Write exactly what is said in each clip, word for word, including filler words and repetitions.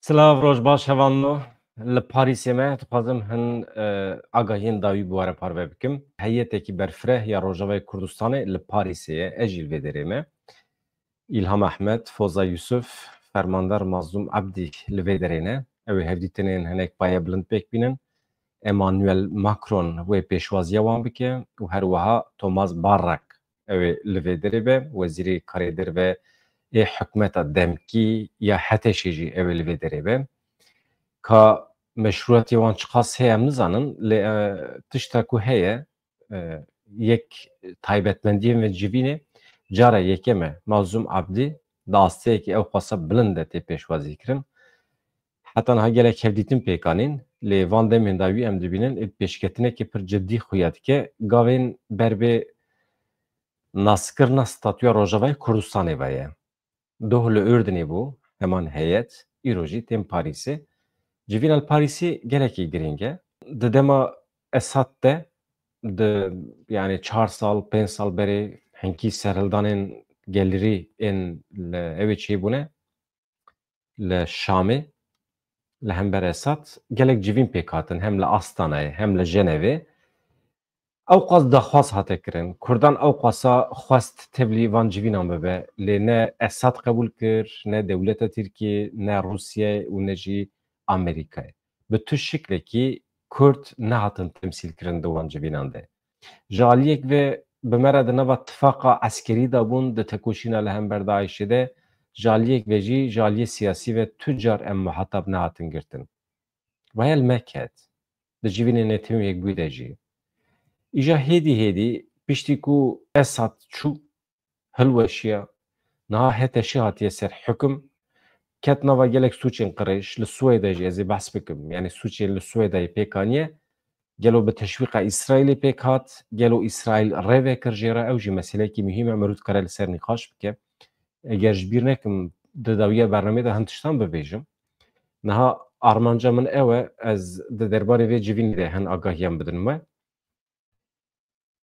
Silav, roj baş hevalno. Li Parîsê me dixwazim hin, e, agahiyên dawî bi we re parve bikim. Heyetekî berfireh ya Rojavayê Kurdistanê li Parîsê ye. Ez jî li vê derê me. Îlham Ehmed, Foza Yusuf, Fermander Mazlûm Ebdî li vê derê ne. Ew ê hevdîtinên hinek paye bilind pêk bînin. Emmanuel Macron wê pêşwaziya wan bike û her wiha Thomas Barrak ew ê li vê derê be, wezîrê karê derve ê hikûmeta demkî ya HTŞ'ê jî ew ê li vê derê be. Ka meşrûyetê wan çiqas heye em nizanin, lê, e, tişta ku heye, e, yek taybetmendiyên ve civînê, cara yekem e, Mazlûm Abdî di asteyekî ew xwasa bilind de tê pêşwazî kirin. Heta niha gelek hevdîtin pêk anîn, lê van demên dawî em dibînin ê pêşketinekê pir cidî xuya dike, gavên ber bê naskirina statûya Rojavayê Kurdistanê ve ye. Doh li Urdinê bû, heman heyet, îro jî tên Parîsê. Civîna li Parîsê gelekî girîng e. Di dema Esad de, di, yani çar sal, pênc sal berê hinkî serhildanên gelirî ên li ew ê çêbûne, li Şamê, li hember Esad, gelek civîn pêk hatin, hem li Astanayê, hem li Jenevê. Ew qas daxwaz hate kirin. Kurdan ew qasa xwest tevlî van civînan bibe, lê ne Esad qebûl kir, ne dewleta Tirkiyê, ne Rûsye û ne jî Amerîkayê. Bi tu şiklekî Kurd nehatin temsîl kirin di wan civînan de. Ji aliyek ve bi me re di nava tifaqa eskerî de bûn, di tekoşîna li hember DAIŞ'ê de, ji aliyek ve jî, ji aliyê siyasî ve tu car em muhatab nehatin girtin. Vaya li me ket. Di civînê netew yekbûyî de jî. Îja hêdî hêdî, piştî ku Esad çû, hilweşiya, niha HTŞ hatiye ser hukum, ket nava gelek sûcên qirêj, li Swêdê jî ez ê behs bikim. Yani sûcên li Swêdeyê pêk aniye, gelo bi teşwîqa Îsraîlê pêk hat, gelo Îsraîl rê vekir jê re, ew jî meseleyekî muhîm e, mirov dikare li ser nîqaş bike. Eger ji bîr nekim, di dawiya bernameyê de hin tiştan bibêjim. Niha armanca min ew e, ez di derbarê vê civînê de hin agahiyan bidim we.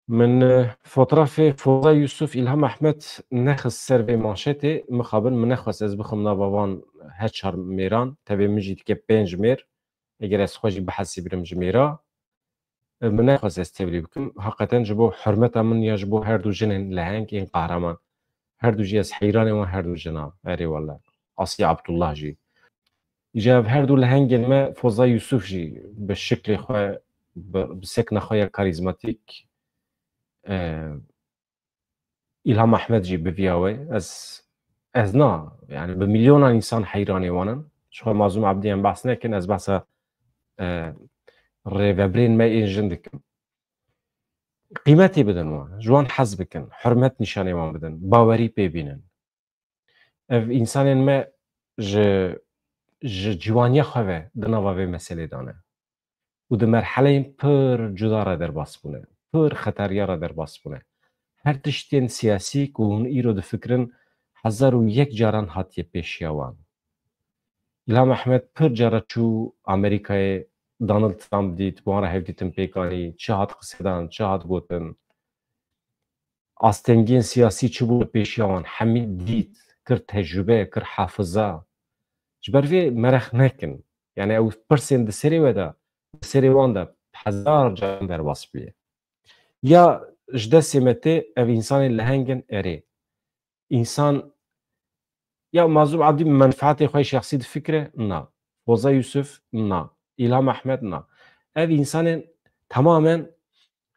Min, e, fotrafê Foza Yusuf, Îlham Ehmed nexist ser vê manşetê, mixabin min nexwest ez bixwim nava van her çar mêran, tevê min jî dike pênc mêr, eger ez xwe jî bihesibînim ji mêra, e, min nexwest ez tevlî bikim. Heqeten ji bo hurmeta min ya ji bo her du jinên leheng ên qehreman. Her du jî ez heyranê wan her du jinan. Erê wele. Asya Abdullah jî. Îca ev her du lehengên me, Foza Yusuf jî bi şiklê xwe, bi, bi sekna xwe ya karîzmatîk, e, Îlham Ehmed jî bi viya wê. Ez, ez na, yani bi milyonan însan heyranê wan in. Ji xwe Mazlûm Abdî em behs nekin, ez behsa, e, rêvebirên me ên jin dikim. Qîmetê bidin wan, ji wan hez bikin, hurmet nîşanê wan bidin, bawerî pê bînin. Ev însanên me ji, ji ciwaniya xwe ve di nava vê meselê de ne. Û di merheleyên pir cuda re derbas bûne, pir xeteriya re derbas bûne. Her tiştên siyasî ku hûn îro difikirin, hezar û yek caran hatiye pêşiya wan. Îlham Ehmed pir cara çû Amerîkayê, Donald Trump dît, bi wan re hevdîtin pêk anî, çi hat qisedan, çi hat gotin. Astengiyên siyasî çi bû li pêşiya wan, hemî dît, kir tecrube, kir hafiza. Ji ber vê merex nekin. Yani ew pirsên di serê we de, di serê wan de hezar caran derbas bûye. Ya ji destê me tê, ev însanên leheng in, erê. Însan, ya Mazlûm Abdî menfaetê xwe şexsî difikire? Na. Foza Yusuf? Na. Îlham Ehmed? Na. Ev însanên temamen,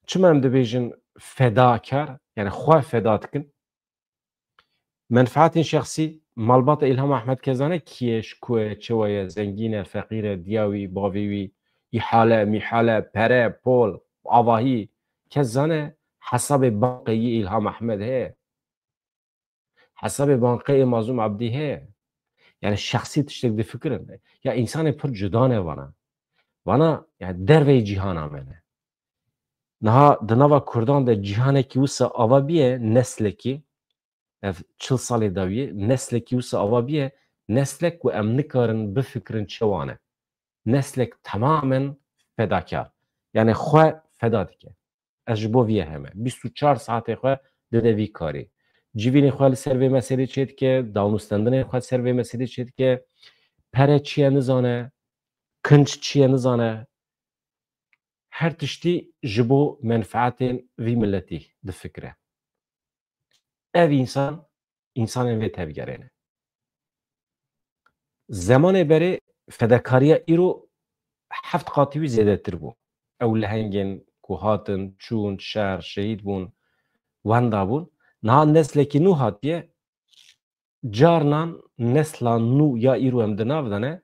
çima em dibêjin fedakar, yani xwe feda dikin. Menfaetên şexsî, malbata Îlham Ehmed kezane kî ye, ji ku ye, çi ye, zengîn e, feqîr e, diya wî, bavê wî, îhale, mîhale, pere, pol, avahî, kes zane hesabê bankê yî Îlham Ehmed heye. Hesabê bankê yê Mazlûm Abdî heye. Yani şexsî tiştek difikirin. Ya însanê pir cuda ne vana. Vana, yani derveyî cîhana me ne. Niha di nava Kurdan de cîhanekî wisa ava biye, neslekî, ev çil salê dawiyê, neslekî wisa ava biye, neslek ku em nikarin bifikirin çi wan e. Neslek temamen fedakar. Yani xwe feda dike. Ez ji bo vî ye heme. Bîst û çar saetê xwe dide vî karê. Civînê xwe li ser vê meselê çêdike, danûstendinê xwe ser vê meselê çêdike. pere çi ye nizane, kinc çi ye nizane, her tiştî ji bo menfaetên vî miletî difikire. Ev însan, însanên vê tevgerê ne. Zemanê berê fedakariya îro heft qatî wî zêdetir bû. Ew lehengên ku hatin, çûn, şer, şehîd bûn, wenda bûn. Niha neslekî nû hatiye, carnan nesla nû ya îro em di nav de ne,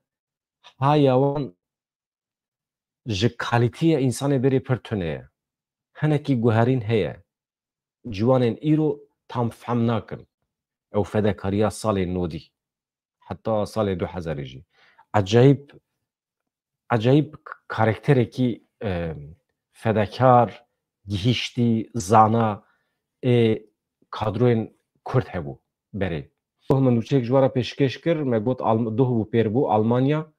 haya wan ji kalîtiya însanê berê pir tune ye. Hinekî guherîn heye. Ciwanên îro tam fehm nakin ew fedakariya salên nodî. Heta salê du hezarî jî. Ecayîb, ecayîb karakterekî, e, fedakar, gihîştî, zana ê kadroyên Kurd hebû berê. Doh min nûçeyek ji we re pêşkêş kir, me got Alm-, doh bû pêr bû, Almanya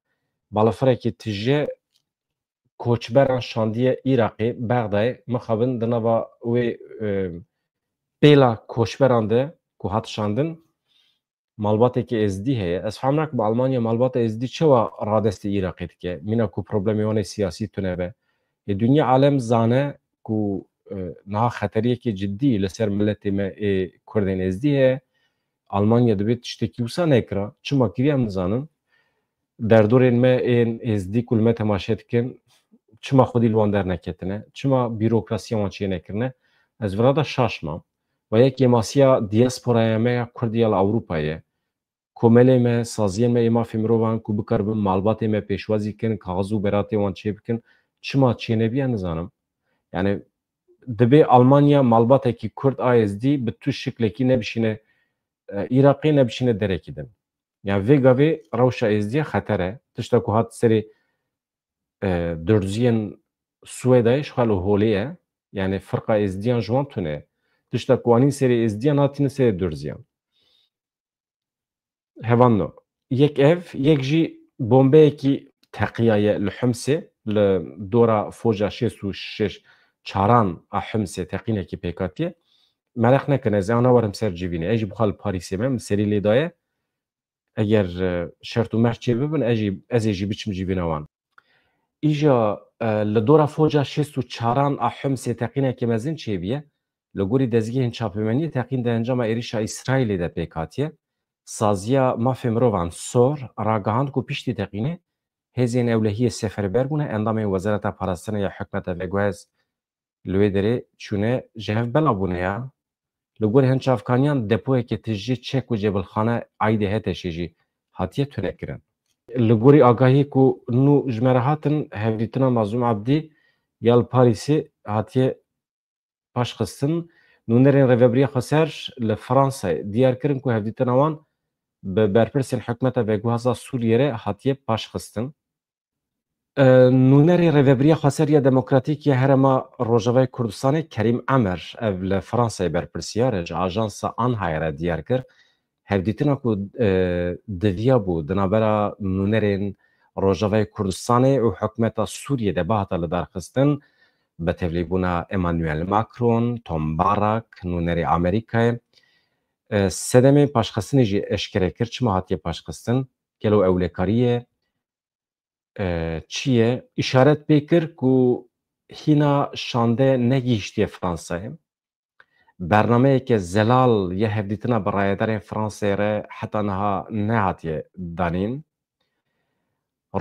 balafirekî tije koçberan şandiye Iraqê, Bexdayê, mixabin di nava wê, e, pêla koçberan de ku hat şandin, malbateke Êzdî heye. Ez fam nakim Almanya malbata Êzdî çawa radestê Iraqê dike? Mîna ku problemê wan ê siyasî tune be. Ê dinya alem zane ku, e, niha xeteriyekê cidî li ser miletê me ê Kurdên Êzdî heye. Almanya dibê tiştekî wisa nekira. Çima kiriye em nizanin. Derdorên me ên Êzdî ku li me temaşe dikin, çima xwedî li wan derneketine? Çima bîrokrasiya wan çênekirine? Ez vira de şaş mam. Ve yek kêmasiya diasporaya me ya Kurd ya li Ewropa ye. Komelê me, saziyên me ê mafê mirovan ku bikaribin malbatê me pêşwazî kin, kaxiz û beratê wan çêbikin, çima çênebiye nizanim. Yani dibê Almanya malbatekî Kurd a Êzdî bi tu şiklekî nebişîne, e, Iraqê, nebişîne derekî din. Yani vê gavê rewşa Êzdiya xeter e. Tişta ku hat serê, e, Durziyên Swêdayê ji xwe li holê ye. Yani firqa Êzdiyan ji wan tune ye. Tişta ku anîn serê Êzdiyan hatine serê Durziyan. Hevalno. Yek ev, yek jî bombeyekî teqiyaye li Himsê, li dora foca şêst û şeş çaran a Himsê teqînekî pêk hatiye. Meraq nekin, ez ê ana werim ser civînê. Ez jî bi xwe li Parîsê me, min serî lê daye. Eger, e, şert û mert çê bibin, ez jî, ez ê jî biçim civîna wan. Îja, e, li dora foca şêst û çaran a Himsê teqîneke mezin çêbûye. Li gorî dezgehên çapemeniyê teqîn di encama êrişa Îsraîlê de pêk hatiye. Saziya Mafê Mirovan, SOHR, ragihand ku piştî teqînê hêzên ewlehiyê seferber bûne endamên Wezareta Parastinê ya hikûmeta veguhez li wê derê çûne ji hev bela bûne ya. Li gorî hin çavkaniyan depoyeke tijî çek û cebilxane aîdê HTŞ'ê jî hatiye tunekirin. Li gorî agahî ku nû ji me re hatin, hevdîtina Mazlûm Ebdî ya li Parîsê hatiye paşxistin. Nûnerên Rêvebiriya Xweser li Fransayê diyar kirin ku hevdîtina wan bi berpirsên hikûmeta veguheza Sûriyê re hatiye paşxistin. E, nûnerê Rêvebiriya Xweser ya Demokratîk ya Herêma Rojavayê Kurdistanê Kerîm Emer, ev li Fransayê berpirsiyar e, ji ajansa Anhayê re diyar kir, hevdîtina ku, e, diviya bû di navbera nûnerên Rojavayê Kurdistanê û hikûmeta Sûriyê de bihata lidarxistin, bi tevlîbûna Emmanuel Macron, Tom Barak, nûnerê Amerîkayê. E, sedemê paşxistinê jî eşkere kir. Çima hatiye paşxistin? Gelo ewlekarî ye? E, çi ye? Îşaret pê kir ku hîna şande negihîştiye Fransayê. Bernameyeke zelal ya hevdîtina bi rayedarên Fransayê re heta niha nehatiye danîn.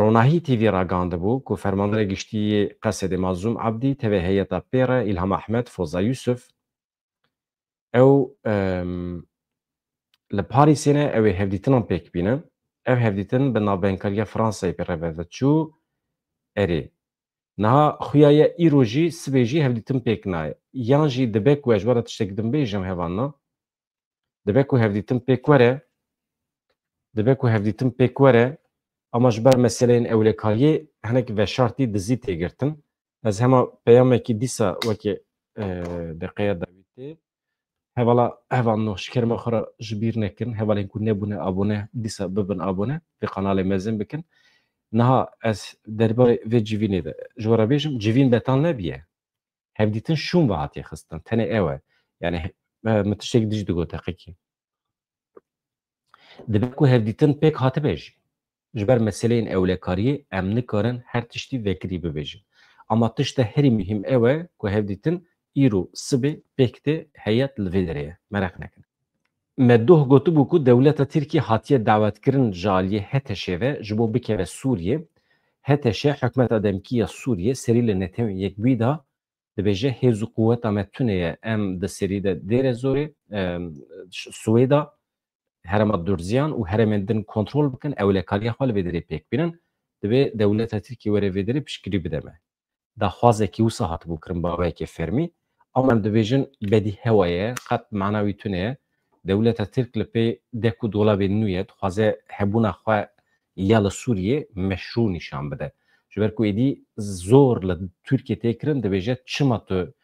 Ronahî T V ragihandibû ku Fermandarê Giştî yê Qesedê Mazlûm Ebdî tevê heyeta pê re Îlham Ehmed, Foza Yusuf, ew, em, li Parîsê ne, ew ê hevdîtinan pêk bînin. Ev hevdîtin bi navbeynkariya Fransayê pê re ve diçû. Erê. Niha xuya ye îro jî, sibê jî hevdîtin pêk nayê. Yan jî dibe ku ez ji we re tiştek din bêjim, hevalno. Dibe ku hevdîtin pêk were, dibe ku hevdîtin pêk were, ama ji ber meseleyên ewlekariyê hinek veşartî dizî tê girtin. Ez hema peyamekî dîsa wekî, e, deqeya dawî tê. Hevala, hevalno, ji kerema xwe re ji bîr nekin. Hevalên ku nebûne abone, dîsa bibin abone. Vê kanalê mezin bikin. Niha ez derbarê vê civînê de ji we re bêjim, civîn betal nebiye. Hevdîtin şûn ve hatiye xistin. Tenê ew e. Yani, e, min tiştek dî jî digot heqîkî. Dibe ku hevdîtin pêk hatibe jî. Ji ber meseleyên ewlekariyê em nikarin her tiştî vekirî bibêjin. Ama tişta herî muhîm ew e ku hevdîtin îro sibê pêk tê heyet li vê derê ye. Meraq nekin. Me doh gotibû ku dewleta Tirkiyê hatiye dawetkirin ji aliyê H T Ş'ê ve ji bo bikeve Sûriyê. H T Ş, Hikûmeta Demkî ya Sûriyê, serî li netewên yekbûyî de dibêje, hêz û quweta me tune ye, em di serî de Dêrezorê, em, Swêda, herêma Durziyan û herêmên din kontrol bikin, ewlekariya xwe li vê derê pêk bînin, divê dewleta Tirkiyê were vê derê piştgirî bide me. Daxwazekî wisa hatibû kirin bi awayekê fermî, ama em dibêjin bedîhewa ye, qet mana wî tune ye. Dewleta Tirk li pê dek û dolabên nû ye, dixwaze hebûna xwe ya li Sûriyê meşrû nîşan bide. Ji ber ku êdî zor li Tirkiyê tê kirin, dibêje çima tu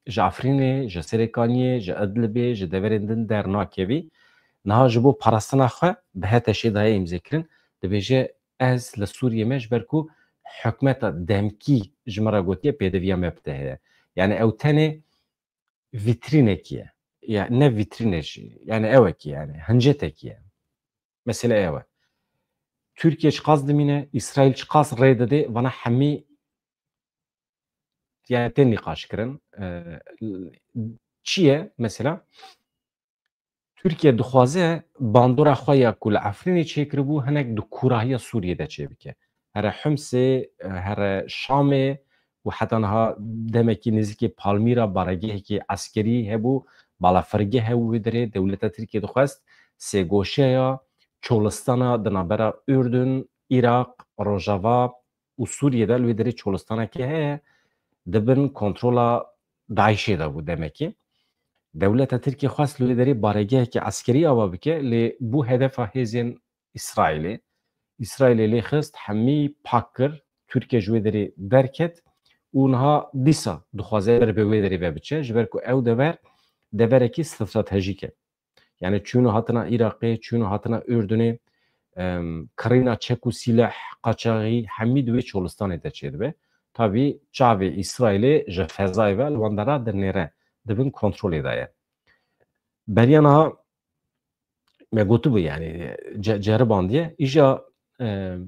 ji Efrînê, ji Serêkaniyê, ji Idlibê, ji deverên din dernakevî. Niha ji bo parastina xwe bi H T Ş'ê daye îmzekirin, dibêje ez li Sûriyê me ji ber ku hikûmeta demkî ji min re gotiye pêdiviya me bi te heye. Yani ew tenê vîtrînekî ye. Ya ne vîtrîne jî. Yani ewekî yani. Hincetekî ye. Mesele ew e. Tirkiye çiqas dimîne, Îsraîl çiqas rê dide, vana hemî yani tên nîqaş kirin. Ee, çi ye mesela? Tirkiye dixwaze bandora xwe ya ku li Efrînê çêkiribû hinek di kûrahiya Sûriyê de çêbike. Here Himsê, here Şamê û heta niha demekî nêzîkê Palmîra baregehekî eskerî hebû, balafirgeh hebû wê derê. Dewleta Tirkiye dixwest sêgoşeya çolistana di navbera Urdun, Iraq, Rojava û Sûriyê de li wê derê çolistanekê heye, di bin kontrola DAIŞê de bû demekî. Dewleta Tirkiyê xwest li wê derê baregehekî eskerî ava bike, lê bû hedefa hêzên Îsraîlê. Îsraîlê lê xist, hemî pak kir, Tirkiye ji wê derê derket û niha dîsa dixwaze ber bi wê derê ve biçe, ji ber ku ew dever, deverekî stratejîk e. Yani çûn û hatina Iraqê, çûn û hatina Urdunê, em, kirîna çek û sîleh, qaçaxî, hemî di wê çolistanê de çêdibe. Tabî çavê Îsraîlê ji fezayê ve li wan dera dinêre, di bin kontrolê de ye. Beriya niha me gotibû, yani ce-, ceribandiye. Îja, em,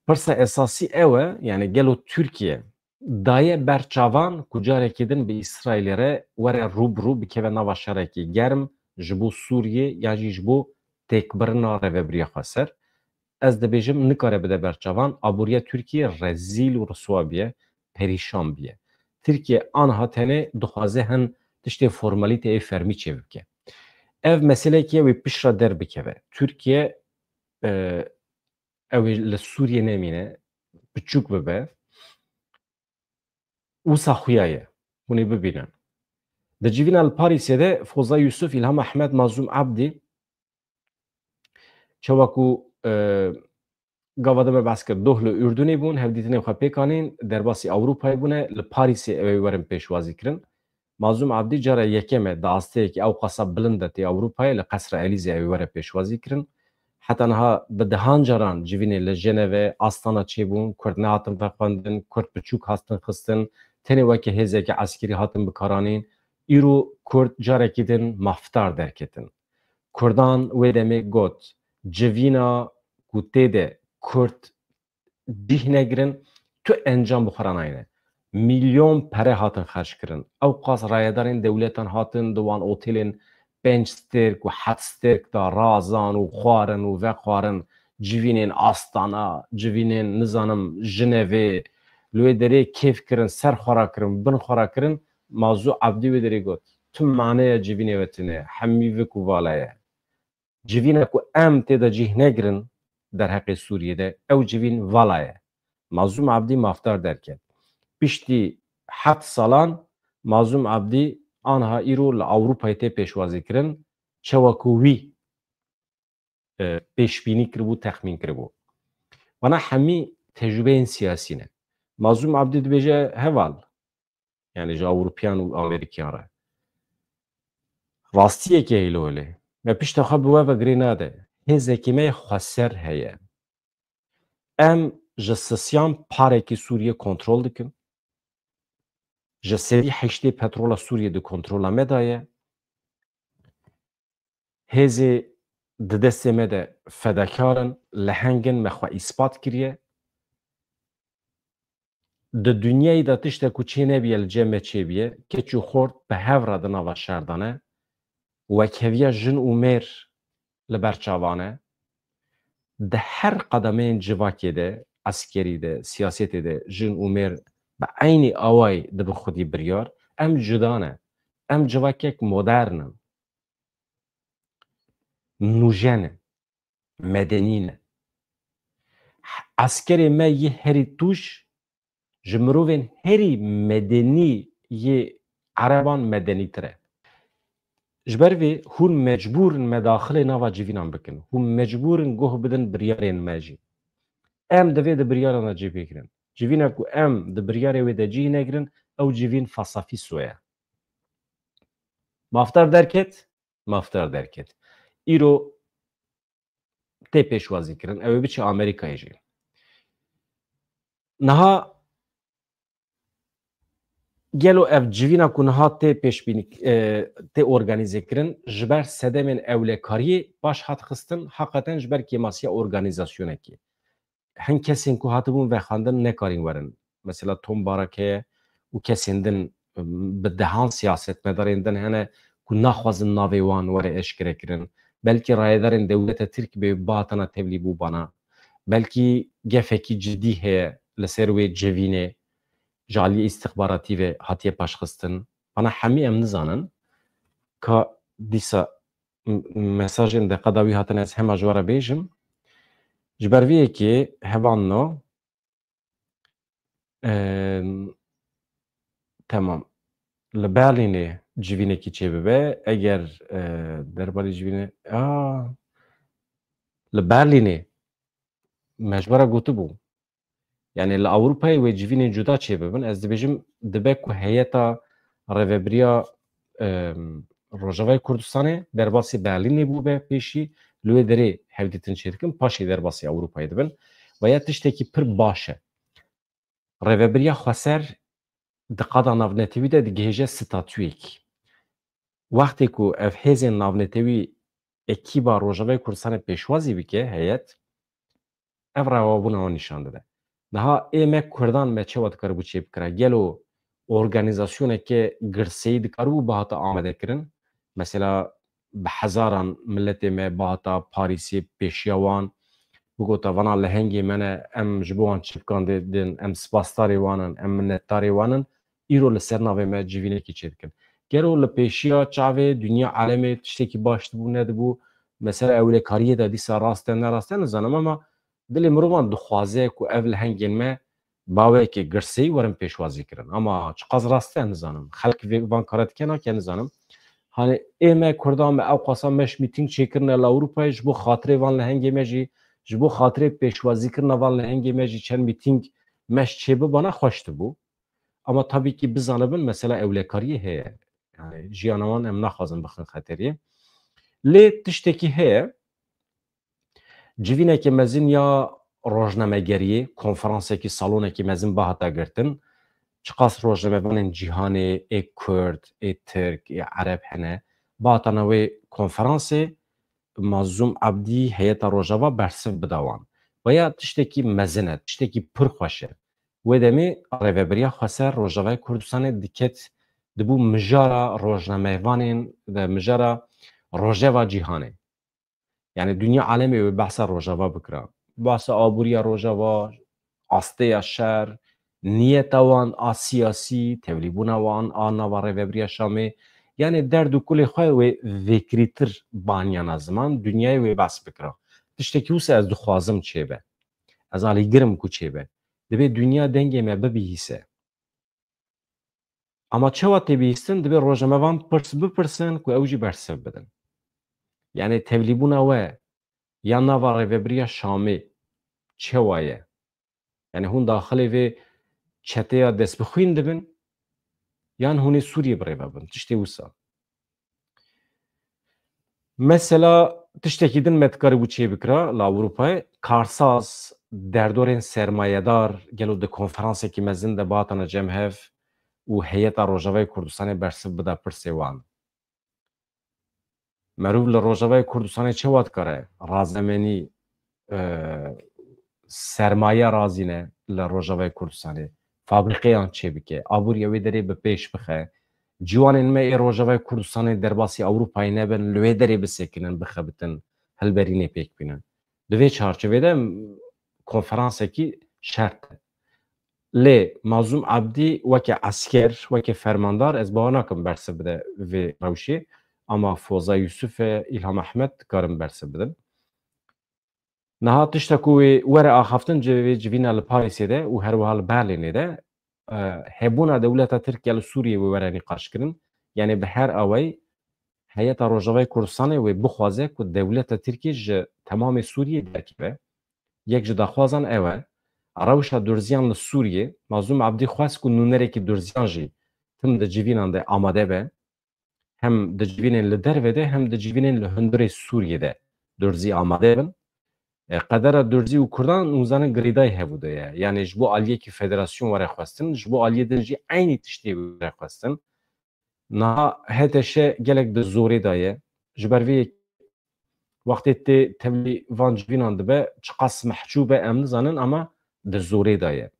pirsa esasî ew e, yani gelo Tirkiye daye ber çavan ku carekî din bi Îsraîlê re were rû bi rû, bikeve nava şerekî germ ji bo Sûriyê ya jî ji bo têkbirina rêvebiriya xweser. Ez dibêjim, nikare bide ber çavan, aboriya Tirkiyê rezîl û riswa biye, perîşan biye. Tirkiye aniha tenê dixwaze hin tiştê formalîteyê fermî çêbike. Ev meselekî ye wê piştre derbikeve. Tirkiye, e, ew ê li Sûriyê nemîne, piçûk bibe. Wisa xuya ye. Hûn ê bibînin. Di civîna li Parîsê de Foza Yusuf, Îlham Ehmed, Mazlûm Abdî, çawa ku, e, gava de me behs kir, doh li Urdunê bûn, hevdîtinên xwe pêk anîn, derbasî Ewropayê bûne, li Parîsê ew ê werin pêşwazî kirin. Mazlûm Abdî cara yekem e di asteyekî ewqasa bilind de tê Ewropayê, li Qesra Elîzê ew ê were pêşwazî kirin. Heta niha bi dehan caran civînê li Jenevê, Astana çêbûn, Kurd nehatin vexwendin, Kurd piçûk hatin xistin, tenê weke hêzeke eskerî hatin bikaranîn. Îro Kurd carekî din mafdar derketin. Kurdan wê demê got, civîna ku tê de Kurd cih negirin, tu encam bi xwe re nayne. Milyon pere hatin xerc kirin. Ewqas rayedarên dewletan hatin di wan otêlên pênc stêrk û heft stêrk de razan û xwarin û vexwarin, civînên Astana, civînên, nizanim, Jinevê, li wê derê kêf kirin, ser xwe rakirin, bin xwe rakirin. Mazlûm Abdî wê derê got, tu maneya civînê we tune ye, hemî vik û vala ye. Civîna ku em tê de cih negirin derheqê Sûriyê de, ew civîn vala ye. Mazlûm Abdî mafdar derket. Piştî heft salan Mazlûm Abdî aniha îro li Ewropayê tê pêşwazî kirin, çawa ku wî, e, pêşbînî kiribû, texmîn kiribû. Vana hemî tecrûbeyên siyasî ne. Mazlûm Abdî dibêje, heval, yani ji Ewropiyan û Amerîkiyan re. Rastiyeke hêlo lê. Me pişta xwe bi we ve girê nade. Hêzekî me xweser heye. Em ji sisiyan parekî Sûriyê kontrol dikin. Ji sedî heştê petrola Sûriyê di kontrola me de ye. Hêzê di destê me de fedakar in, leheng in, me xwe îspat kiriye. Di dinyayê de tiştek ku çênebiye li cem me çêbiye, keç û xort bi hev re di nava şer de ne, wekheviya jin û mêr li ber çavan e. Di her qedemeyên civakê de, eskerî de, siyasetê de jin û mêr bi eynî awayî dibin xwedî biryar. Em cuda ne. Em civakek modern in. Nûjen in. Medenî ne. Eskerê me yê herî tûj ji mirovên herî medenî yê ereban medenîtir e. Ji ber vê hûn mecbûr in medaxilê nava civînan bikin. Hûn mecbûr in guh bidin biryarên me jî. Em divê di biryaran de cih bigrin. Civîna ku em di biryarê wê de cih negrin, ew civîn fasafîso ye. Mafdar derket, mafdar derket. Îro tê pêşwazî kirin, ew ê biçe Amerîkayê jî. Niha gelo ev civîna ku niha tê pêşbînî, e, tê organîze kirin, ji ber sedemên ewlekariyê baş hat xistin, heqeten ji ber kêmasiya organîzasyonekê. Hin kesên ku hatibûn vexwendin nekarîn werin. Mesela Tom Barak heye û kesên din, bi dehan siyasetmedarên din hene ku naxwazin navê wan were eşkere kirin. Belkî rayedarên dewleta Tirk bê bihatana tevlî bûbana. Belkî gefekî cidî heye li ser wê civînê ji aliyê îstixbaratî ve hatiye paşxistin. Bana hemî em nizanin ka dîsa m-, mesajên deqa dawî hatine, ez hema ji we re bêjim. Ji ber vê yekê hevanno, em, temam. Li Berlînê civînekî çêbibe, eger, e, derbarê civînê, a, li Berlînê me ji we re gotibû. Yani li Ewropayê wê civînên cuda çêbibin. Ez dibêjim, dibe ku heyeta rêvebiriya, em, Rojavayê Kurdistanê derbasî Berlînê bûbe pêşî, li wê derê hevdîtin çêdikin, paşê derbasî Ewropayê dibin. Ve ya tiştekî pir baş e. Rêvebiriya xweser di qada navnetewî de digihêje statuyekî. Wextê ku ev hêzên navnetewî ekîba Rojavayê Kurdistanê pêşwazî bike, heyet, ev rewabûna wan nîşan dide. Niha ê me Kurdan me çawa dikaribû çêbikira? Gelo organîzasyoneke girseyî dikaribû bihata amadekirin? Mesela bi hezaran miletê me bihata Parîsê pêşiya wan bigota, vana lehengê me ne, em ji bo wan çivkan dê din, em spasdarê wan in, em minnetdarê wan in. Îro li ser navê me civînekî çêdikin. Gelo li pêşiya çavê dinya alemê tiştekî baş dibû, nedibû, mesela ewlekariyê de dîsa rast e, ne rast e, nizanim, ama dilê mirovan dixwaze ku ev lehengên me baweyeke girseyî werin pêşwazî kirin. Ama çiqas rast e, nizanim. Xelk vê van kara dike nake, nizanim. Hani ê me Kurdan me ew qasa meş mîtîng çêkirine li Ewropayê, ji bo xatirê van lehengê me jî, ji bo xatirê pêşwazîkirina van lehengê me jî çend mîtîng meş çêbibana xweş dibû. Ama tabii ki bizanibin mesela ewlekariyê heye. Yani jiyana wan em naxwazin bixin xeteriyê. Lê tiştekî heye, civîneke mezin ya rojnamegeriyê, konferansekî, salonekî mezin bihata girtin. Çiqas rojnamevanên cîhanê, ê Kurd, ê Tirk, ê Ereb hene. Bihatana wê konferansê, Mazlûm Ebdî heyeta Rojava bersiv bida wan. Veya tiştekî mezin e, tiştekî pir xweş e. Wê demê Rêvebiriya Xweser Rojavayê Kurdistanê diket, dibû mijara rojnamevanên, de mijara rojeva cîhanê. Yani dinya alemê wê behsa rojava bikira. Behsa aboriya rojava, asteya şer, niyeta wan a siyasî, tevlîbûna wan a nava Rêvebiriya Şamê. Yani derd û kulê xwe wê vêkirîtir baniyana ziman, dinyayê wê behs bikira. Tiştekî wisa ez dixwazim çêbe. Ez alîgir im ku çêbe. Divê dinya dengê me bibihîse. Ama çawa tê bihîstin, divê rojnamevan pirs bipirsin ku ew jî bersiv bidin. Yani tevlîbûna we ya nava Rêvebiriya Şamê çawa ye? Yani hûn daxilê vê çeteya destbixwîn dibin, yan hûn ê Sûriyê bi rê ve bin? Tiştê wisa. Mesela tiştekî din me dikarîbû çêbikira li Ewropayê. Karsaz, derdorên sermayedar gelo di konferansekî mezin de bihatana cem hev û heyeta Rojavayê Kurdistanê bersiv bida pirsê wan? Merûv li Rojavayê Kurdistanê çawa dikare razemenî, e, sermaye razîne li Rojavayê Kurdistanê, fabrîqeyan çêbike, aborîya wê derê bi pêş bixe, ciwanên me ê Rojavayê Kurdistanê derbasî Ewropayê nebin, li wê derê bisekinin, bixebitin, hilberînê pêk bînin. Di vê çarçovê de konferansekî şert e. Lê Mazlûm Ebdî weke esker, weke fermandar, ez bawer nakim bersiv bide vê rewşê, ama Foza Yusuf e, Îlham Ehmed dikarin bersiv bidin. Niha tişta ku wê were axaftin, ci-, vê civîna li Parîsê de û her wiha li Berlînê de, e, hebûna dewleta Tirk ya li Sûriyê wê were nîqaşkirin. Yanî bi her awayî heyeta Rojavayê Kurdistanê wê bixwaze ku dewleta Tirkiyê ji temamê Sûriyê derkeve. Yek ji daxwazan ew e. Rewşa durziyan li Sûriyê, Mazlûm Ebdî xwest ku nûnerekî durziyan jî tim di civînan de amade be. Hem di civînên li derve de, hem di civînên li hundirê Sûriyê de durzî amade bin. E, qedera durzî û Kurdan, hûn zanin, girêdayî hevû de ye. Yanî ji bo aliyekî federasyon were xwestin, ji bo aliyê din jî eynî tiştê were xwestin. Niha H T Ş gelek di zorê de ye. Ji ber vê yek-, wextê tê tevlî van civînan dibe, çiqas mehcûb e, em nizanin, ama di zorê de ye.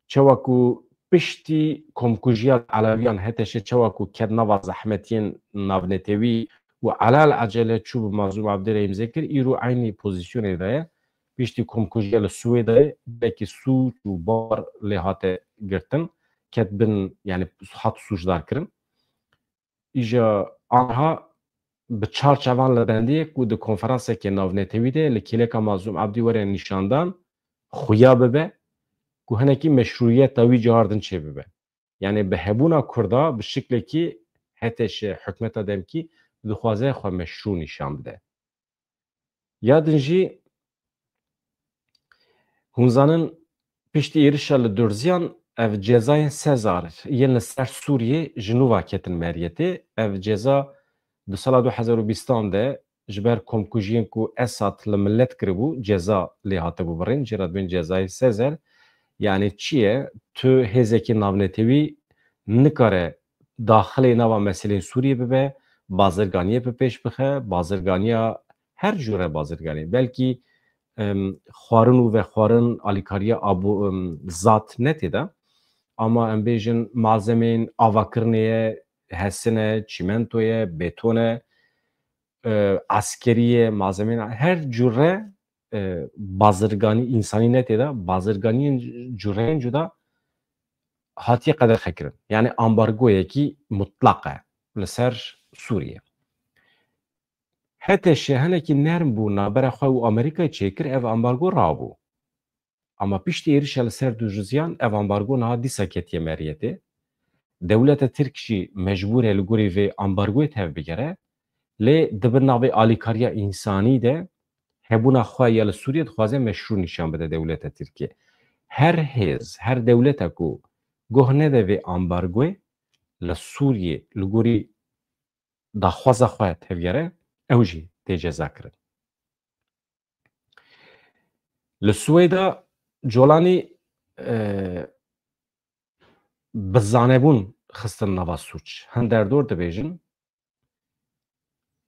Çawa ku piştî komkujiya Elewiyan, H T Ş çawa ku ket nava zehmetiyên navnetewî û elel ecele çû bi Mazlûm Ebdî re îmze kir, îro eynî pozîsyonê de ye. Piştî komkujiya li Swêdayê belekî sûc û bar lê hate girtin, ket bin, yanî hat sûcdar kirin. Îja anha bi çar çavan li bendê ye ku di konferanseke navnetewî de li kêleka Mazlûm Ebdî were nîşandan, xuya bibe ku hinekî meşrûyeta wî cihar din çêbibe. Yanî bi hebûna Kurda bi şiklekî H T Ş, hikûmeta demkî, dixwaze xwe meşrû nîşan bide. Ya din jî, hûn zanin, piştî êrişa li Durziyan ev cezayên Sezar yên li ser Sûriyê ji nû ve ketin meriyetê. Ev ceza di sala du hezar û bîstan de ji ber komkujiyên ku Esad li milet kiribû, ceza lê hatibû birîn, jê re dibên cezayê Sezar. Yanî çi ye? Tu hêzekî navnetewî nikare daxilê nava meselên Sûriyê bibe, bazirganiyê bi pêş bixe, bazirganiya her cure bazirganî. Belkî, em, xwarin û vexwarin, alîkariya abû, em, zat ne tê de. Ama em bêjin malzemeyên avakirinê ye, hesin e, çîmento ye, beton e, e, eskerî ye, malzemeyên her cure, e, bazirganî, însanî ne tê de, bazirganiyên cureyên cuda hatiye qedexekirin. Yanî ambargoyekî mutlaq e li ser Sûriyê. H T Ş hinekî nerm bû, navbera xwe û Amerîkayê çêkir, ev ambargo rabû. Ama piştî êrişa li ser Durziyan, ev ambargo niha dîsa ketiye meriyetê. Dewleta Tirk jî mecbûr e li gorî vê ambargoyê tevbigere. Lê di bin navê alîkariya însanî de hebûna xwe ya li Sûriyê dixwaze meşrû nîşan bide dewleta Tirkiyê. Her hêz, her dewleta ku guh nede vê ambargoyê, li Sûriyê li gorî daxwaza xwe tevgere, ew jî tê cezakirin. Li Swêda Colanî, e, bi zanebûn xistin nava sûc. Hin derdor dibêjin,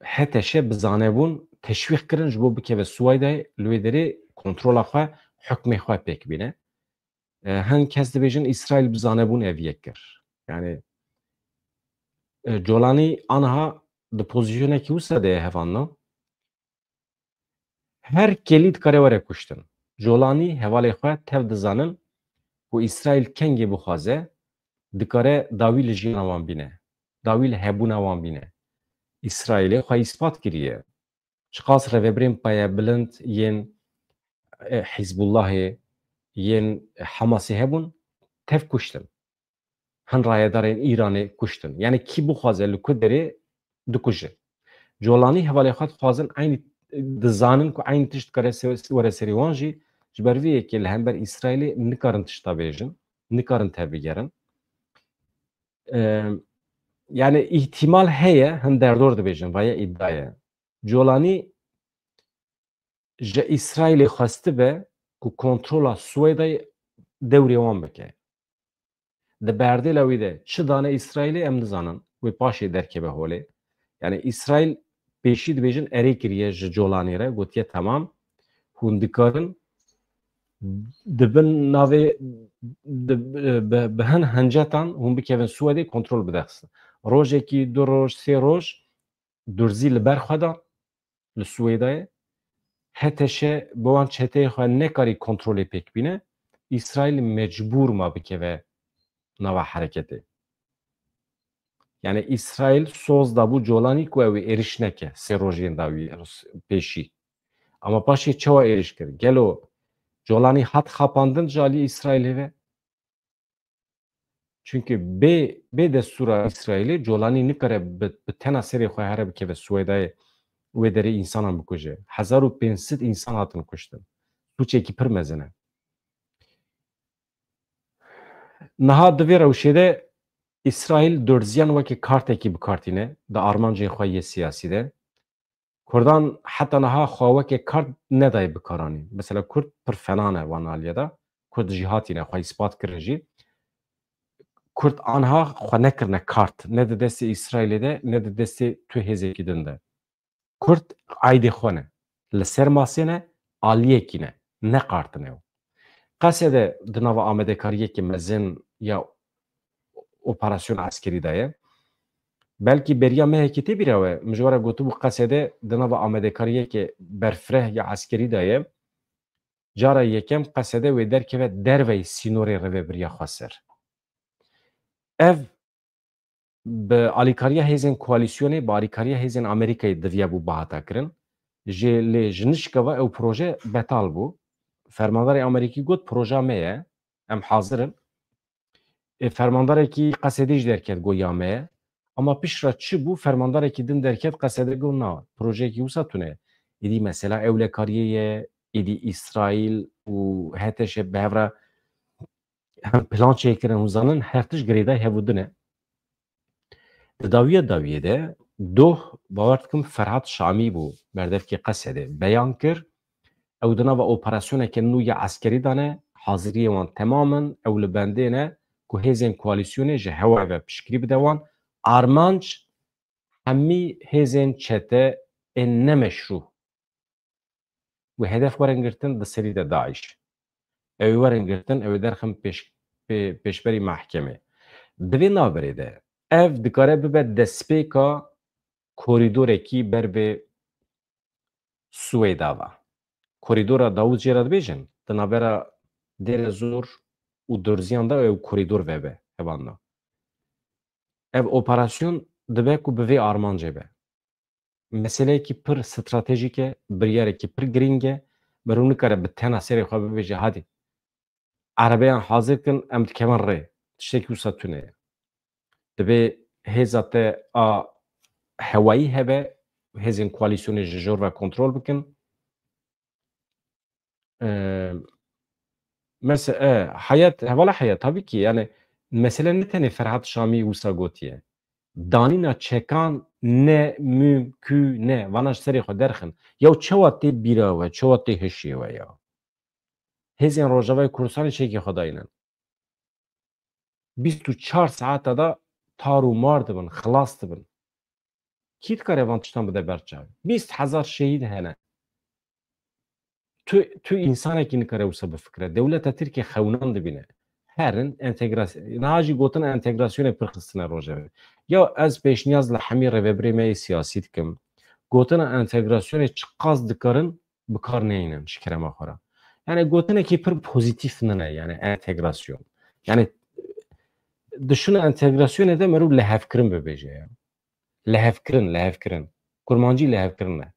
H T Ş bi zanebûn teşwîq kirin ji bo bikeve Swêdayê, li wê derê kontrola xwe, hukmê xwe pêk bîne. E, hin kes dibêjin Îsraîl bi zanebûn ev yek kir. Yanî, e, Colanî aniha di pozîsyonekî wisa de ye, hevalno. Her kêlî dikare were kuştin. Colanî hevalê xwe tev dizanin ku Îsraîl kengê bixwaze, dikare dawî li jiyana wan bîne, dawî li hebûna wan bîne. Îsraîlê xwe îspat kiriye. Çiqas rêvebirên payebilind yên, e, Hizbullahê, yên Hamasê hebûn, tev kuştin. Hin rayedarên Îranê kuştin. Yanî kî bixwaze li ku derê dikuje. Colanî hevalê xwe dixwazin eynî, dizanin ku eynî tişt dikare se-, were serê wan jî, ji ber vê yekê li hember Îsraîlê nikarin tişta bêjin, nikarin tevbigerin. Em, yanî îhtimal heye, hin derdor dibêjin, vaya îdia ye. Colanî ji Îsraîlê xwestibe ku kontrola Swêdayê dewrê wan bike. Di berdêla wî de çi dane Îsraîlê, em nizanin. Wê paşê derkeve holê. Yanî Îsraîl pêşî dibêjin erê kiriye ji Colanî re, gotiye temam, hûn dikarin di bin navê di, bi, bi hin hincetan hûn bikevin Swêdê kontrol bidexistin. Rojekî, du roj, sê roj durzî li ber xwe dan li Swêdayê. H T Ş bi wan çeteyê xwe nekarî kontrolê pêk bîne. Îsraîl mecbûr ma bikeve nava hereketê. Yani Îsraîl soz dabû Colanî ku ew ê êriş neke sê rojên dawî pêşî. Ama paşê çawa êriş kir? Gelo Colanî hat xapandin ji alî Îsraîlê ve? Çünkü bê, bê destûra Îsraîlê Colanî nikare bi, bi tena serê xwe here bikeve Swêdayê, wê derê însanan bikuje. Hezar û pênc sed însan hatin kuştin. Sûçekî pir mezin e. Niha di vê rewşê de Îsraîl durziyan weke kartekî bi kar tîne, di armancên xwe yê siyasî de. Kurdan heta niha xwe weke kart nedaye bikaranîn. Mesela Kurd pir fena ne van aliyê de. Kurd jî hatîne xwe îspat kirin jî. Kurd anha xwe nekirine kart. Ne di destê Îsraîlê de, ne di destê tu hêzekî din de. Kurd aydê xwe ne. Li ser masê ne, aliyekî ne. Ne qartine ew. Qesede di nava amadekariyekê mezin ya operasyon eskerî de ye. Belkî beriya mehekî tê bîra we, min ji we re gotibû Qesede di nava amadekariyekê berfireh ya eskerî de ye. Cara yekem Qesede wê derkeve derveyî sînorê rêvebiriya xweser. Ev bi alîkariya hêzên koalîsyonê, bi alîkariya hêzên Amerîkayê diviyabû bihata kirin. Ji, lê ji nişka ve ew proje betal bû. Fermandarê Amerîkî got, proja me ye, em hazir in. Ê, fermandarekî Qesedê jî derket, got, ya me ye. Ama pişt re çi bû? Fermandarekî din derket, Qesede got, na, projeyekî wisa tune ye. Êdî mesela ewlekariyê ye, êdî Îsraîl û H T Ş bi hev re hem plan çêkirin, hûn zanin her tişt girêdayî hev û din e. Di dawiya dawiyê de doh, bawer dikim Ferhat Şamî bû, berdevkê Qesedê, beyan kir, ew di nava operasyoneke nû ya eskerî de ne, haziriyê wan temam in, ew li bendê ne ku hêzên koalîsyonê ji hewayê ve piştgirî bide wan. Armanc hemî hêzên çete ên nemeşrû wê hedef werin girtin, di serî de DAIŞ. Ew ê werin girtin, ew ê derxin pêş-, pê-, pêşberî mehkemê. Di vê navberê de ev dikare bibe destpêka korîdorekî ber bi Swêda ve. Korîdora Dawûd jê re dibêjin, di navbera Dêrezor û Durziyan de ew korîdor vebe hevalna. Ev operasyon dibe ku bi vê armancê be. Meseleyekî pir stratejîk e, biryarekî pir girîng e. Mirov nikare bi tena serê xwe bibêje, hadî erebeyan hazir kin, em dikevin rê. Tiştekî wisa tune ye. Divê hêza te a hewayî hebe, hêzên koalîsyonê ji jor ve kontrol bikin. Ee, mese-, e, Heyet, hevala Heyet, tabii ki, yani, mesele ne tenê Ferhat Şamî wisa gotiye. Danîna çekan ne mümkün e. Vana ji serê xwe derxin. Ya çawa tê bîra we, çawa tê hişê we ya? Hêzên Rojavayê Kurdistanê çekê xwe dayînin. Bîst û çar saeta de tar û mar dibin, xilas dibin. Kî dikare van tiştan bide ber çav? Bîst hezar şehîd hene. Tu, tu însanekî nikare wisa bifikire. Dewleta Tirkiye xewnan dibîne. Herin entegrasyon. Niha jî gotin entegrasyonê pir xistine rojevê. Ya ez pêşniyaz li hemî rêvebirê me yê siyasî dikim. Gotina entegrasyonê çiqas dikarin bi kar neynin ji kerema xwe re. Yani gotinekî pir pozîtîf nine, yani entegrasyon. Yani di şûna entegrasyonê de merû lihevkirin bibêje ya. Lihevkirin, lihevkirin. Kurmancî lihevkirin e.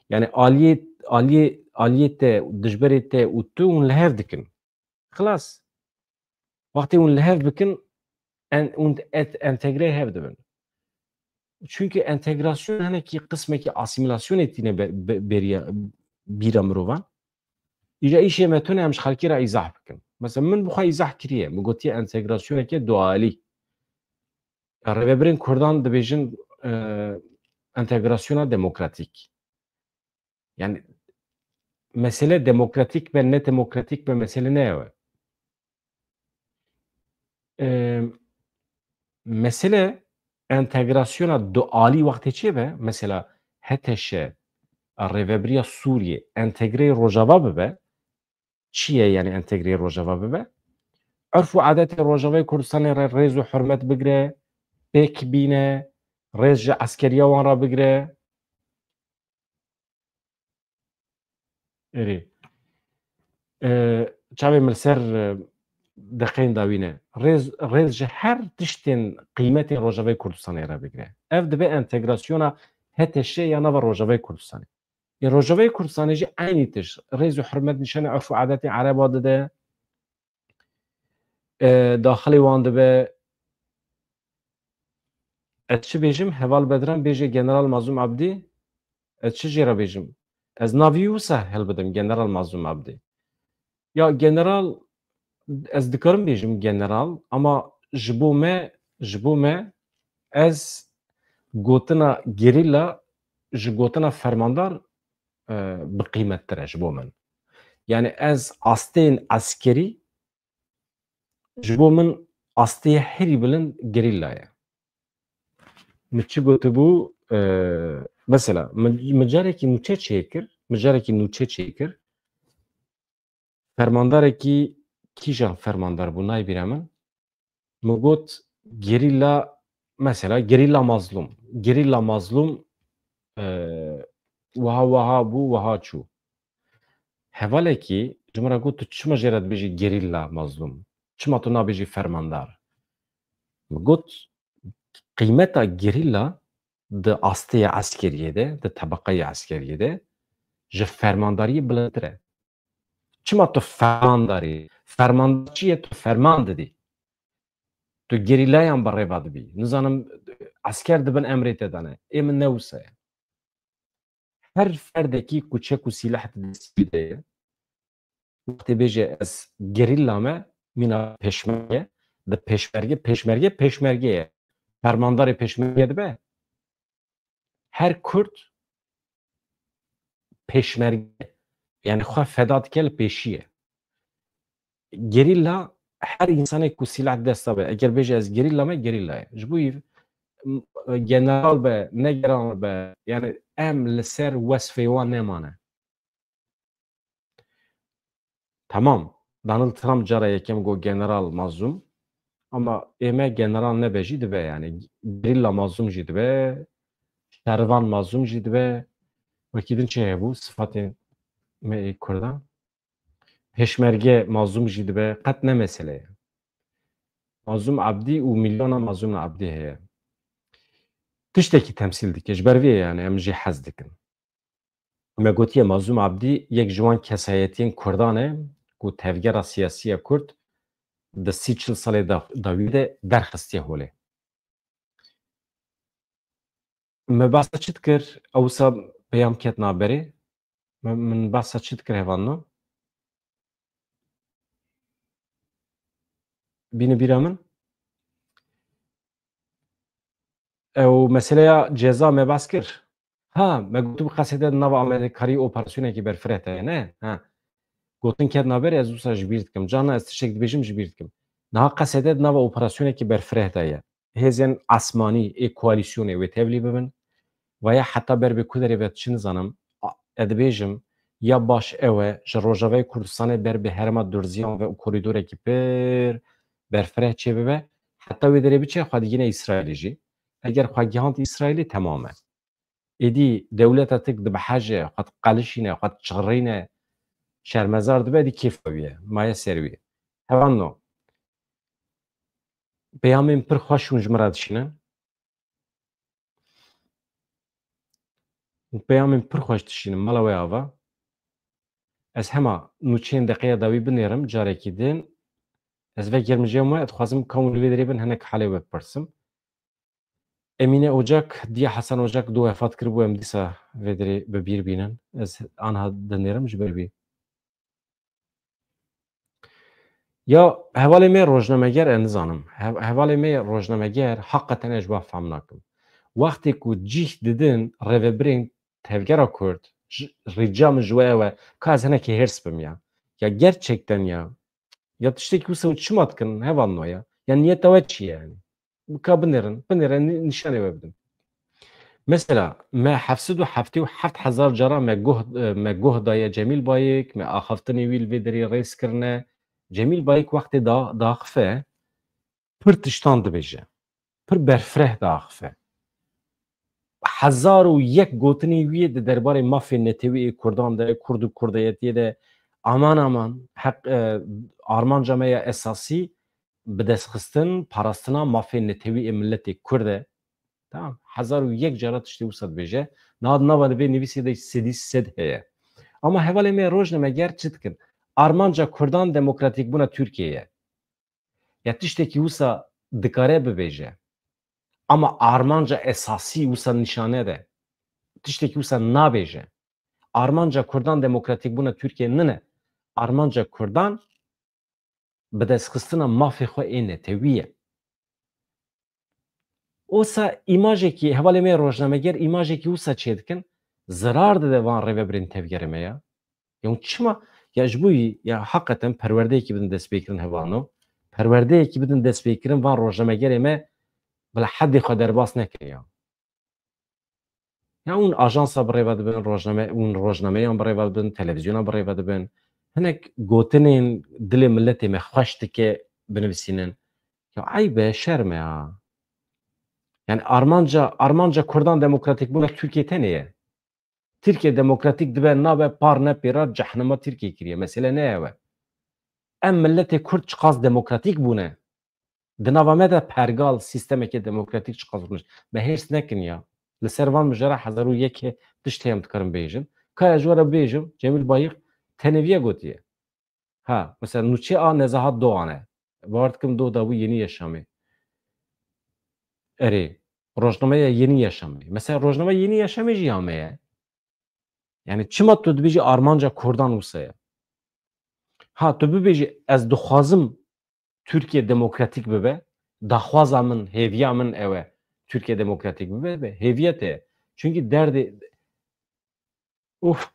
Yani aliyê, aliyê, aliyê te, dijberê te û tu hûn lihev dikin. Xilas. Wextê hûn lihev bikin, en-, hûn et-, entegre hev dibin. Çünkü entegrasyon hinekî qismekî asîmîlasyonê tîne be-, be-, beriya, bîra mirovan. Îja îşê me tune em ji xelkê re îzah bikin. Mesela min bi xwe îzah kiriye. Min gotiye entegrasyoneke dualî. Ya rêvebirên Kurdan dibêjin, e, entegrasyona demokratîk. Yani mesele demokratîk be, ne demokratîk be, mesele ne ew e. E, mesele entegrasyona dualî wextê çê be, mesela H T Ş, rêvebiriya Sûriyê entegreyê Rojava bibe, çi ye, yanî entegreyê Rojava bibe? Urf û adetê Rojavayê Kurdistanê re rêz û hurmet bigire, pêk bîne, rêz ji eskeriya wan re bigire. Erê. E, çavê min li ser, e, deqeyên dawî ne. Rêz, rêz ji her tiştên qîmetê Rojavayê Kurdistanê re bigire. Ev dibe entegrasyona H T Ş ya nava Rojavayê Kurdistanê. Ê Rojavayê Kurdistanê jî eynî tişt. Rêz û hurmet nîşanê urf û adetê Ereba dide. E, daxilê wan dibe. Ez çi bêjim? Heval Bedran bêje General Mazlûm Abdî. Ez çi jê re bêjim? Ez navî wisa helbidim, General Mazlûm Abdî. Ya general, ez dikarim bêjim general, ama ji bo me, ji bo me ez gotina gerîla ji gotina fermandar, e, bi qîmettir e ji bo min. Yani ez asteyên eskerî, ji bo min astê herî bilind gerîla ye. Min çi gotibû, e, mesela, min, min carekî nûçe çêkir, min carekî nûçe çêkir, fermandarekî, kîjan fermandar bû, nayê bîra min. Min got, gerîla, mesela, gerîla Mazlûm. Gerîla Mazlûm, e, wiha, wiha bû, wiha çû. Hevalekî ji min re got, tu çima jê re dibêjî gerîla Mazlûm? Çima tu nabêjî fermandar? Min got, qîmeta gerîla di astê ya eskeriyê de, di tebeqeyê eskeriyê de ji fermandariyê bilindtir e. Çima tu fermandar î? Fermandar çi ye? Tu ferman didî. Tu gerîlayan bi rêva dibî. Nizanim, esker di bin emrê te de ne. Ê min ne wisa ye. Her ferdekî ku çek û sîleh di destî wî de ye, wextê bêje ez gerîla me, mîna pêşmerge, di pêşmerge, pêşmerge, pêşmerge ye. Fermandarê pêşmerge dibe. Her Kurd pêşmerge, yani xwe feda dike li pêşiyê. Gerîla her însanê ku sîlah desta be, eger bêje ez gerîla me, gerîla ye. Ji bo wî, m-, general be, ne general be, yani em li ser wesfê wan nemane. Tamam, Donald Trump cara yekem got General Mazlum. Ama ê me general nebe jî dibe yani. Gerîla Mazlum jî dibe, şervan Mazlum jî dibe. Wekî din çi hebû? Sifatên me ê Kurdan. Pêşmerge Mazlum jî dibe. Qet ne mesele ye. Mazlum Abdî û milyona Mazlum Abdî heye. Tiştekî temsîl dike. Ji ber vê yani em jî hez dikin. Me gotiye Mazlûm Abdî yek ji wan kesayetiyên Kurdan e ku tevgera siyasî ya Kurd di sî çil salê da-, dawî de derxistiye holê. Me behsa çi dikir? Ew wisa peyam ket naberê. Me, min behsa çi dikir hevalno? Bîne bîra min. Ew meseleya ceza me behs kir. Ha, me gotibû qesê te di nava amadekarî operasyonekî berfireh de ye, ne? Ha. Gotin ket naber, ez wisa ji bîr dikim. Cana ez tiştek dibêjim, ji bîr dikim. Niha qesê te di nava operasyonekî berfireh de ye. Hêzên esmanî ê koalîsyonê wê tevlî bibin. Ve ya heta ber bi ku derê ve çi nizanim, a, ez dibêjim, ya baş ew e, ji Rojavayê Kurdistanê ber bi herêma Durziyan ve û korîdorekî pir berfireh çêbibe, heta wê derê biçe xwe digihîne Îsraîlê jî. Eger xwe gihand Îsraîlê, temam e. Êdî dewleta tik dibiheje, xwe diqelişîne, xwe diçirîne, şermezar dibe, êdî kêfa wî ye, maye ser wî. Hevalno, peyamên pir xweş hûn ji min re dişînin. Peyamên pir xweş dişînin, mala we ava. Ez hema nûçeyên deqeya dawî binêrim, carekî din. Ez vegerim jê me, ez dixwazim ka hûn li vê derê bin, hinek halê we bipirsim. Emîne Ocak, diya Hasan Ocak du wefat kiribû, em dîsa vê derê bi bîr bînin. Ez anha dinêrim ji ber wî. Ya hevalê me rojnameger, e, nizanim. Hev-, hevalê me rojnameger, heqeten ez ji wan fehm nakim. Wextê ku cîh didin rêvebirên tevgera Kurd, ji, rica min ji we ew e, ka ez hinekî hêrs bim ya. Ya gerçekten ya. Ya tiştekî wisa çima dikin, hevalno ya? Ya niyeta we çi ye yani? Ka binêrin, binêrin, nî-, nîşanê we bidin. Mesela me heft sed û heftê û heft hezar cara me guh, me guh daye Cemîl Bayik, me axaftinê wî li vê derê rêz kirine. Cemîl Bayik wextê da, daxife, pir tiştan dibêje. Pir berfireh diaxife. Hezar û yek gotinê wî yê di derbarê mafê netewî ê Kurdan de, Kurd û Kurdayetiyê de, aman aman, heq, e, armanca me ya esasî bidestxistin, parastina mafê netewî ê miletê Kurd e. Tamam. Hezar û yek cara tiştê wisa dibêje. Niha di nava vê nivîsê de sedî sed heye. Ama hevalê me rojnameger çi dikin? Armanca Kurdan demokratîkbûna Tirkiyê ye. Ya tiştekî wisa dikare bibêje. Ama armanca esasî wisa nîşane de. Tiştekî wisa nabêje. Armanca Kurdan demokratîkbûna Tirkiyê nine. Armanca Kurdan bidestxistina mafê xwe ê netewî ye. Osa îmajekî, hevalê me rojnameger îmajekî wisa çêdikin, zirar dide van rêvebirên tevgerê me ya. Ya çima? Ya ji bo yî, ya heqeten perwerdeyekî bidin destpêkirin hevano. Perwerdeyekî bidin destpêkirin van rojnamegerê me bila hedê xwe derbas nekin ya. Ya hûn ajansa bi rê ve dibin, rojname, hûn rojnameyan bi rê ve dibin, televîzyona bi rê ve dibin. Hinek gotinên dilê miletê me xweş dike binivîsînin. Ya eyb e, şerm e ya. Yani armanca, armanca Kurdan demokratîkbûna Tirkiyê tenê ye. Tirkiye demokratîk dibe nabe, par ne pêra cehnema Tirkiye kiriye. Mesele ne ew e. Em miletê Kurd çiqas demokratîk bûne. Di nava me de pergal, sîstemeke demokratîk çiqas rûnişt. Me hêrs nekin ya. Li ser van mijara hezar û yekê tişt heye em dikarin bêjin. Ka ez ji we re bêjim, Cemîl Bayîq tenê viya gotiye. Ha, mesela nûçe a Nezahat Doğan e. Bawer dikim doh dabû Yeni Yaşamê. Erê, rojnameya Yeni Yaşamê. Mesela rojnameya Yeni Yaşamê jî ya me ye. Yani çima tu dibêjî armanca Kurdan wisa ye? Ha, tu bibêjî ez dixwazim Tirkiye demokratîk bibe, daxwaza min, hêviya min ew e, Tirkiye demokratîk bibe, be, hêviya te ye. Çunkî derdê, uf,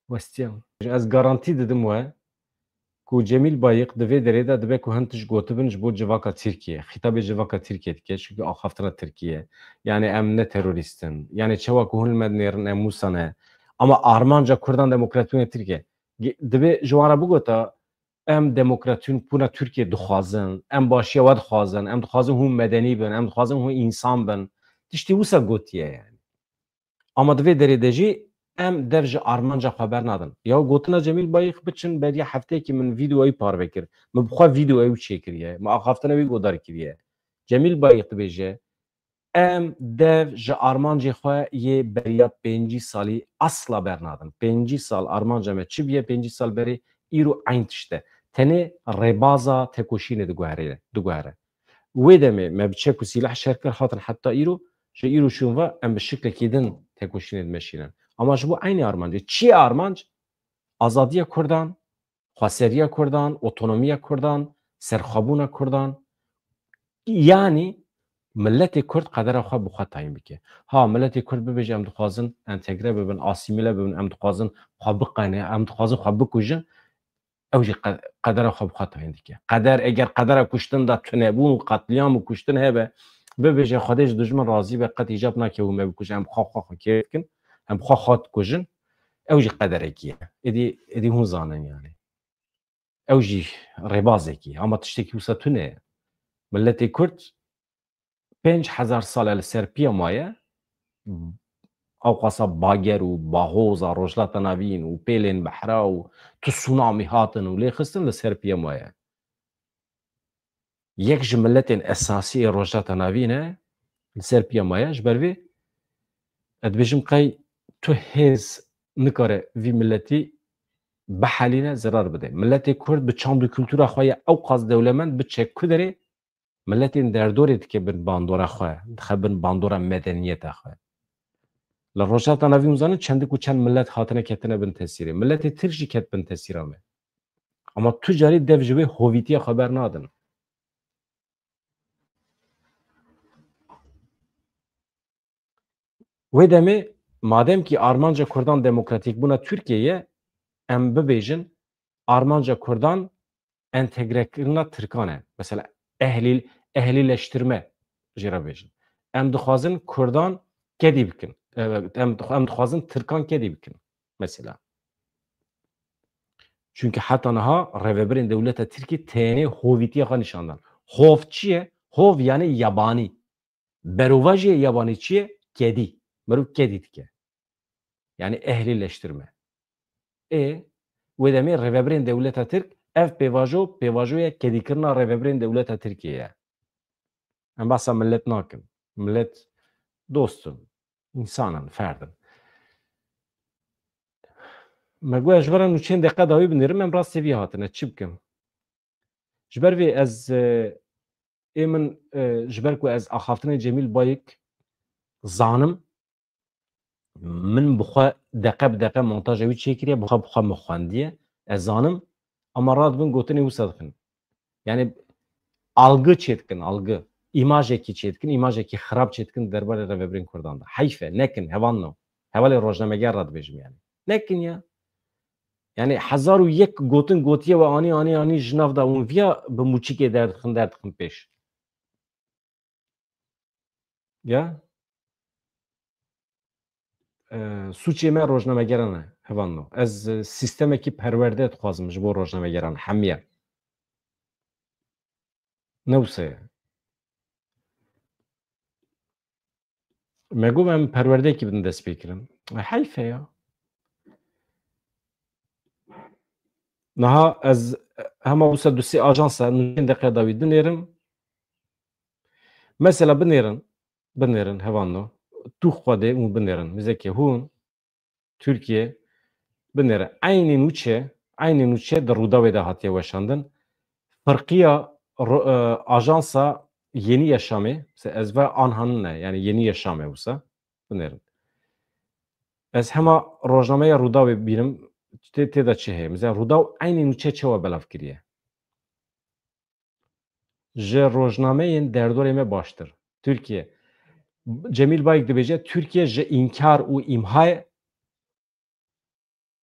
westiyam. Ez garantî didim we ku Cemîl Bayîq di vê derê de dibe ku hin tişt gotibin ji bo civaka Tirkiye, xîtabê civaka Tirkiye dike, çunkî axaftina Tirkiye. Yani em ne terorîst in. Yani çawa ku hûn li me dinêrin em wisa ne. Ama armanca Kurdan demokratîk bûne Tirkiye. Ge-, dibe ji wan re bigota, em demokratîk bûna Tirkiye dixwazin, em başiya we dixwazin, em dixwazin hûn medenî bin, em dixwazin hûn însan bin. Tiştî wisa gotiye yani. Ama di vê derê de jî em dev ji armanca xwe bernadin. Ya gotina Cemîl Bayîq biçin beriya hefteyekî min vîdeoyî parve kir. Min bi xwe vîdeoyê wî çêkiriye. Min axaftina wî godar kiriye. Cemîl Bayîq dibêje, em dev ji armancê xwe yê beriya pêncî salî asla bernadin. Pêncî sal armanca me çi bûye, pêncî sal berê îro eyn tişt e. Tenê rêbaza tekoşînê diguhere, diguhere. Wê demê me bi çek û sîleh şer kir, hatin heta îro, ji îro şûn ve em bi şiklekî din tekoşînê dimeşînin. Ama ji bo eynî armancê. Çi ye armanc? Azadiya Kurdan, xweseriya Kurdan, otonomiya Kurdan, serxwebûna Kurdan. Yanî miletê Kurd qedera xwe bi xwe tayîn bike. Ha, miletê Kurd bibêje, em dixwazin entegre bibin, asîmîle bibin, em dixwazin xwe biqene, em dixwazin xwe bikujin, ew jî qe-, qedera xwe bi xwe tayîn dike. Qeder, eger qedera kuştin de tunebûn û qetlîam û kuştin hebe, bibêje, Xwedê ji dijmin razî be, qet îcab nake hûn me bikujin, em bi xwe xwe xwe kêf dikin, em bi xwe xwe dikujin, ew jî qederekî ye. Êdî, êdî hûn zanin yani. Ew jî rêbazekî, ama tiştekî wisa tune ye. Miletê Kurd pênc hezar sal e li ser piya maye, ewqasa bager û bahoza Rojhilata Navîn û pêlên behra û tsunamî hatin û lê xistin li ser piya maye. Yek ji miletên esasî ê Rojhilata Navîn e, li ser piya maye. Ji ber vê ez dibêjim qey tu hêz nikare vî miletî bihelîne, zerar bide. Miletê Kurd bi çand û kultura xwe ye ewqas dewlemend, biçe ku derê, miletên derdorê dike bin bandora xwe, dixe bin bandora medeniyeta xwe. Li Rojhilata Navîn hûn zanin çendik û çend milet hatine ketine bin tesîrê. Miletê Tirk jî ket bin tesîra me. Ama tu carî dev ji wê hovîtiya xwe bernadin. Wê demê, madem kî armanca Kurdan demokratîkbûna Tirkiyê ye, em bibêjin, armanca Kurdan entegrekirina Tirkan e. Mesela ehlî, ehlîleştirme jê re bêjin. Em dixwazin Kurdan kedî bikin. E, em, em dixwazin Tirkan kedî bikin. Mesela. Çunke heta niha rêvebirên dewleta Tirkî tenê hovîtiya xwe nîşan dan. Hov çi ye? Hov yani yabanî. Berovajê yabanî çi ye? Kedî. Mirov kedî dike. Yani ehlileştirme. Ê, wê demê rêvebirên dewleta Tirk ev pêvajo, pêvajoya kedîkirina rêvebirên dewleta Tirkiyê ye. Em behsa millet nakin. Millet dost in, însan in, ferd in. Me got, ez ji we re nûçeyên deqa dawî binêrim, em rastê vî hatine. Çi bikim? Ji ber vê ez, e, ê min, e, ji ber ku ez axaftinê Cemîl Bayik zanim, min bi xwe deqe bi deqe montaja wî çêkiriye, bi xwe, bi xwe min xwendiye. Ez zanim, ama radibin gotinê wisa dixin. Yani algı çêdikin, algı. Îmajekî çêdikin, îmajekî xirab çêdikin derbarê rêvebirên Kurdan de. Heyf e, nekin, hevalno. Hevalê rojnameger re dibêjim yani. Nekin ya. Yani hezar û yek gotin gotiye we anî, anî, anî ji nav de hûn viya bi mûçikê derdixin, derdixin pêş. Ya? E, sûcê me rojnamegeran e, hevalno. Ez, e, sîstemekî perwerde dixwazim ji bo rojnamegeran, hemiye. Ne wisa ye. Me got em perwerdeyekî bidin destpêkirin. E, heyf e ya. Niha ez hema wisa du sê ajansa nûçeyên deqe dawî dinêrim. Mesela binêrin, binêrin, hevalno. Tu Xwedê û binêrin. Mizekê hûn, Tirkiye, binêre. Eynî nûçe, eynî nûçe di Rûdawê de hatiye weşandin. Firqiya ro-, e, ajansa Yeni Yaşamê, se-, ez ve Anhan'ın ne, yani Yeni Yaşamê wisa, binêrin. Ez hema rojnameya Rûdawê bînim, tê, tê de çi heye? Mesela Rûdaw eynî nûçe çawa belav kiriye? Ji rojnameyên derdorê me baştir. Tirkiye, Cemîl Bayik dibêje, Tirkiye ji înkar û îmhayê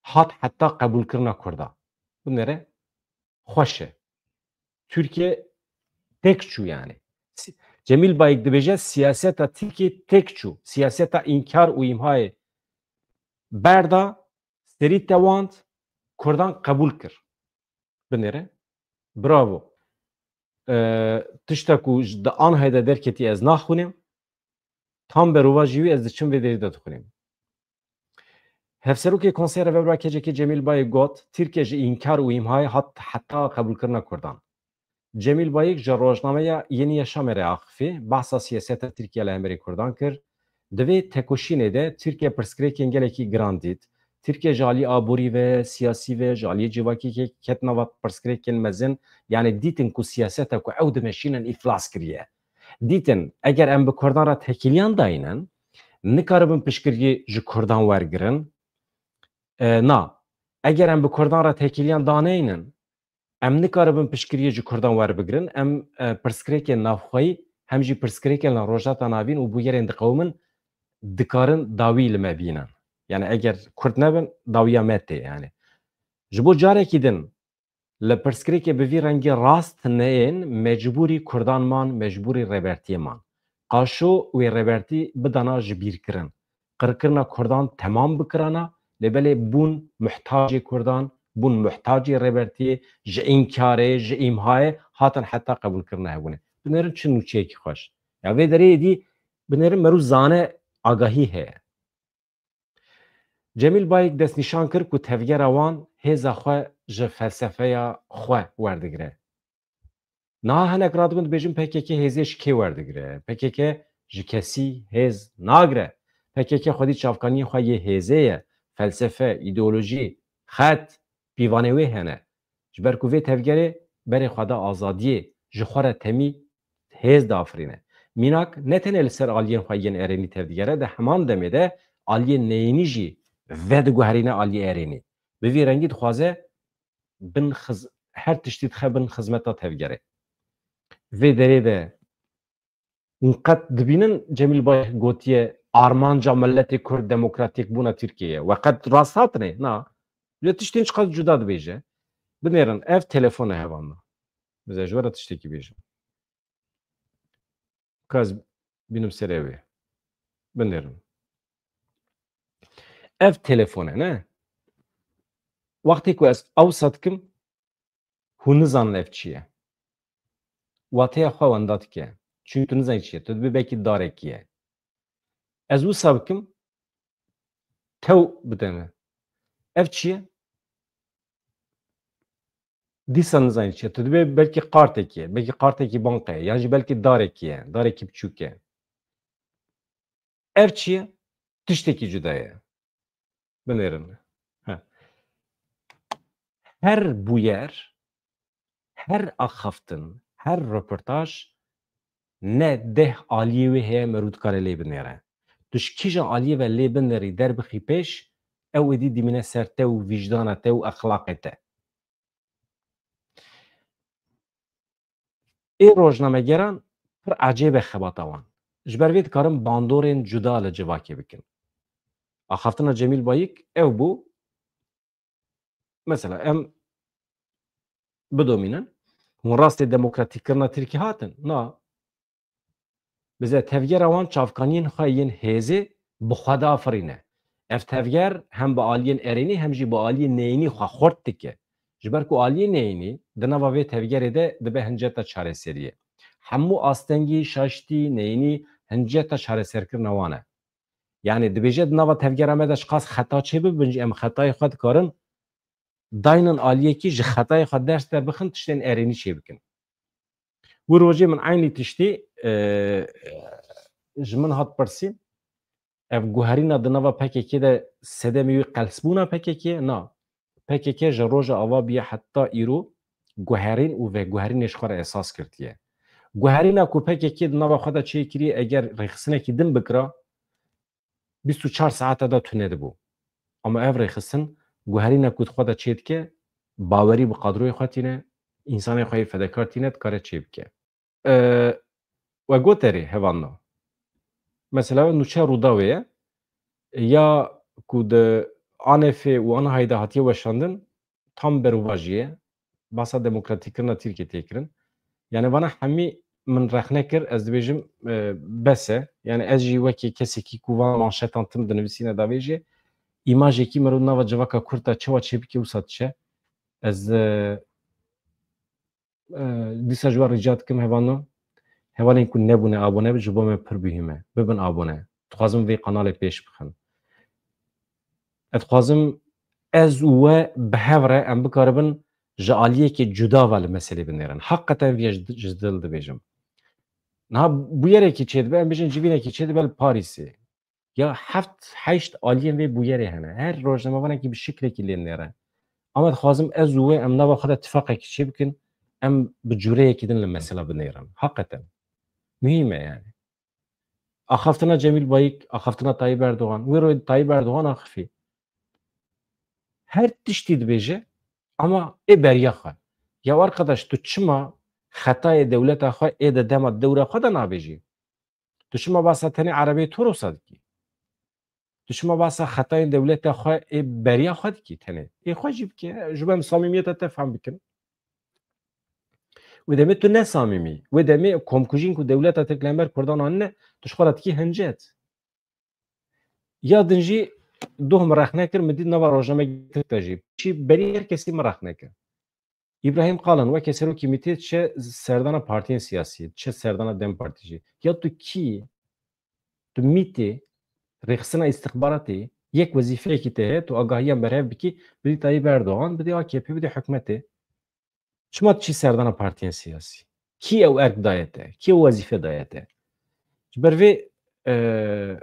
hat heta qebûlkirina Kurda. Binêre xweş e. Tirkiye tek çû yani. Si-, Cemîl Bayik dibêje, siyaseta Tirkiye tek çû. Siyaseta înkar û îmhayê berda, serî tewand, Kurdan qebûl kir. Binêre. Bravo. E, tişta ku ji, di Anhayê de derketî ez naxwînim. Tam berovajî wî ez diçim vê derî de dixwînim. Hevserokê Konseya Rêvebirê K C K Cemîl Bayik got, Tirkiye ji înkar û îmhayê hat heta qebûlkirina Kurdan. Cemîl Bayik ji rojnameya Yeni Yaşamê re axifî, behsa siyaseta Tirkiye li hemberî Kurdan kir. Di vê tekoşînê de Tirkiye pirsgirêkên gelekî giran dît. Tirkiye ji alî aborî ve, siyasî ve, ji alî civakî ke-, ket nava pirsgirêkên mezin, yani dîtin ku siyaseta ku ew dimeşînin îflas kiriye. Dîtin, eger em bi Kurdan re tekîliyan dayînin, nikaribin piştgiriyê ji Kurdan wergirin. E, na, eger em bi Kurdan re tekîliyan daneynin, em nikaribin piştgiriyê ji Kurdan werbigirin, em, e, pirsgirêkên navxweyî, hem jî pirsgirêkên li Rojhilata Navîn û bûyerên diqewimin dikarin dawî li me bînin. Yani eger Kurd nebin, dawiya me tê yani. Ji bo carekî din li pirsgirêkê bi vî rengî rast neyên, mecbûrî Kurdan man, mecbûrî Rêbertiyê man. Qaşo wê Rêbertî bidana ji bîrkirin. Qirkirina Kurdan temam bikirana, lê belê bûn muhtacê Kurdan, bûn muhtacê Rêbertiyê, ji înkarê, ji îmhayê hatin heta qebûlkirina hebûnê. Binêrin çi nûçeyekî xweş. Ya vê derê êdî binêrin merû zane agahî heye. Cemîl Bayik destnîşan kir ku tevgera wan hêza xwe ji felsefeya xwe werdigire. Niha hinek radibin dibêjin P K K hêzê ji kê werdigire? P K K ji kesî hêz nagire. P K K xwedî çavkaniyên xwe yê hêzê ye. Felsefe, îdeolojî, xet, pîvanê wê hene. Ji ber ku vê tevgerê berê xwe da azadiyê, ji xwe re temî hêz diafirîne. Mînak ne tenê li ser aliyên xwe yên erênî tevdigere, di heman demê de aliyên neyênî jî vediguherîne aliyê erênî. Bi vî rengî dixwaze bin xiz-, her tiştî dixe bin xizmeta tevgerê. Vê derê de hûn qet dibînin Cemîl Bayik gotiye armanca miletê Kurd demokratîkbûna Tirkiyeyê ye. We qet rast hatine? Na. Lê tiştên çiqas cuda dibêje. Binêrin, ev telefon e hevalno. Bize ji we re tiştekî bêjim. Ka ez bînim serê wê. Binêrin. Ev telefon e, ne? Wextê ku ez ewsa dikim, hûn nizanin ev çi ye. Wateya xwe wenda dike. Çunke tu nizanî çi ye. Tu dibê belkî darekî ye. Ez wisa bikim, tew bide min. Ev çi ye? Dîsa nizanî çi ye. Tu dibê belkî kartekî ye. Belkî kartekî banqe ye. Yan jî belkî darekî ye. Darekî biçûk e. Ev çi ye? Tiştekî cuda ye. Binêrin. He. Her bûyer, her axaftin, her röportaj ne deh aliyê wê heye merû dikare lê binêre. Tu ji kîjan aliyê ve lê binêrî derbixî pêş, ew êdî dimîne ser te û vîjdana te û exlaqê te. Ê rojnamegeran pir ecêb e xebata wan. Ji ber vê dikarin bandorên cuda li civakê bikin. Axaftina Cemîl Bayik ew bû, mesela em bidomînin, hûn rastê demokratîkkirina Tirkî hatin? Na. Bize tevgera wan çavkaniyên xwe yên hêzê bi xwe diafirîne. Ev tevger hem bi aliyên erênî hem jî bi aliyên neyînî xwe xurt dike. Ji ber ku aliyê neyînî di nava vê tevgerê de dibe hinceta çareseriyê. Hemû astengî, şaştî, neyînî hinceta çareserkirina wan e. Yanî dibêje di nava tevgera me de ji qas xeta çêbibin jî em xetayê xwe dikarin daynin aliyekî ji xetayê xwe ders derbixin, tiştên erênî çêbikin. Wî rojê min eynî tiştî, e, ji min hat pirsîn, ev guherîna di nava P K K de sedemê wî qelsbûna P K K? Na. P K K ji roja ava bûye heta îro guherîn û veguherînê ji xwe re esas girtiye. Guherîna ku P K K di nava xwe de çêkiriye, eger rêxistinekî din bikira, bîst û çar saeta de tune dibû. Ama ev rêxistin guherîna ku di xwe de çêdike, bawerî bi qadroyê xwe tîne, însanê xwe yê fedekar tîne, dikare çêbike. E, we got erê, hevalno. Mesela nûçe Rûdawê ye, ya ku di Anefê û Anahayê de hatiye weşandin, tam berûvajî ye. Basa demokratîkkirina Tirkiyê tê kirin. Yani vana hemî min rexne kir, ez dibêjim, e, bes e. Yani ez jî wekî kesekî ku van manşetan tim dinivîsîne davê jî, îmajekî mirov nava civaka Kurd de çawa çêbike wisa diçe. Ez, e, e, dîsa ji we rica dikim, hevano, hevalên ku nebûne abone, ji bo me pir muhîm e. Bibin abone. Dixwazim vê kanalê pêş bixin. Ez dixwazim ez û we bi hev re em bikaribin ji aliyekê cuda ve li meselê binêrin. Heqeten vê ji, ji dil dibêjim. Niha bûyerekî çêdibe, em bêjin civînekî çêdibe li Parîsê. Ya heft heşt aliyên vê bûyerê hene. Her rojnamevanekî bi şikilekî lê nêre. Ama dixwazim ez û we em nava xwe de tifaqekî çêbikin, em bi cûreyekî din li mesela binêrin. Heqeten. Muhîm e yani. Axaftina Cemîl Bayik, axaftina Tayyip Erdogan. Wê royê Tayyip Erdogan axifî. Her tiştî dibêje, ama ê beriya xwe. Ya arkadaş, tu çima xetayê dewleta xwe ê de dema dewra xwe de nabêjî? Tu çima basa tenê erebeyê Toros'a dikî? Tu çima basa xetayên dewleta xwe ê beriya xwe dikî tenê? Ê xwe jî bike, ji bo em samîmiyeta te fehm bikin. Wê demê tu ne samîmî. Wê demê komkujîn ku dewleta Tirk li hember Kurdan anîne, tu ji xwe re dikî hincet. Ya din jî doh min rexne kir, min dît nava rojnameyê Tirk de jî. Çî berî her kesî min rexne kir. Îbrahîm Kalin weke serokê MÎT'ê diçe serdana partiyên siyasî, diçe serdana DEM Partî jî. Ya tu kî yî? Tu MÎT'ê, rêxistina îstixbaratê, yek wezîfeyekî te heye, tu agahiyan berhev bikî, bidî Tayyip Erdogan, bidî A K P, bidî hikûmetê. Çima diçî serdana partiyên siyasî? Kî ew erk daye te? Kî ew wezîfe daye te? Ji ber vê, e,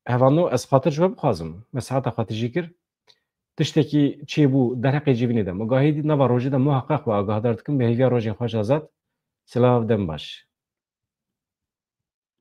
hevano ez xatir ji we bixwazim. Me sehata xwe tijî kir. Tiştekî çêbû derheqê civînê de. Me gahî dît nava rojê de muheqeq we agahdar dikim. Bi hêviya rojên xweş azad. Silav, dem baş.